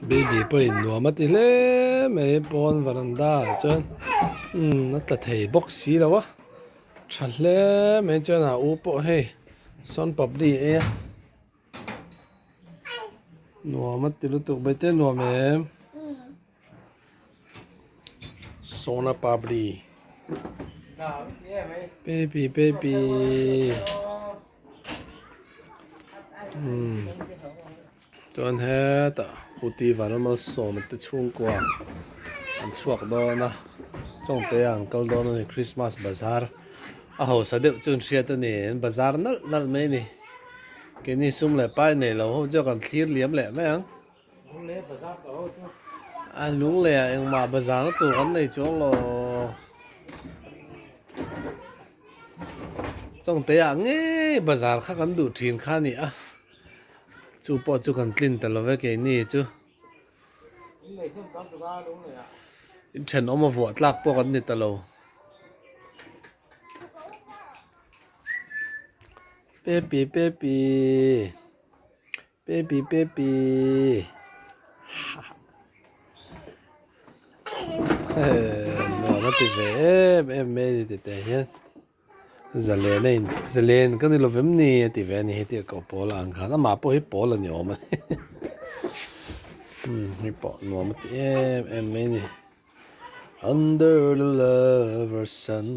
Baby pawhin nuam a ti hle mai pawn varanda ah chuan umm a tla thei bawk si lo a tha hle mai chuan a u pawh hei sawn papri a ei a nuam a ti lutuk mai te nuam em sona papri baby baby umm. Chuan hetah Uti Vanlalmalsawma te chhungkua an chhuak dawn a, Chawngte ah an kal dawn a ni Christmas bazar a hausa deuh chu an hriat a ni, an bazar nalh nalh mai a ni, keini sum leh pai nei lo ho chu kan thlir liam leh mai ang. A lunglei ah engmah bazar na tur kan nei chuang lo. Chawngte ah ngei bazar kha kan duh thin kha a ni a. Chu pawh chu kan tlin ta lo ve keini chu. In thenawm a vuah tlak pawh kan ni ta lo. Pepi pepi pepi pepi nuam a ti ve em em mai a ni tete hian. Zalen a in zalen ka ni lovem ni a ti ve a ni heti a koh pawl ang khan amah pawh hi pawl a ni awm a ni umm hei pawh nuam a ti em em mai a ni under the lover sun.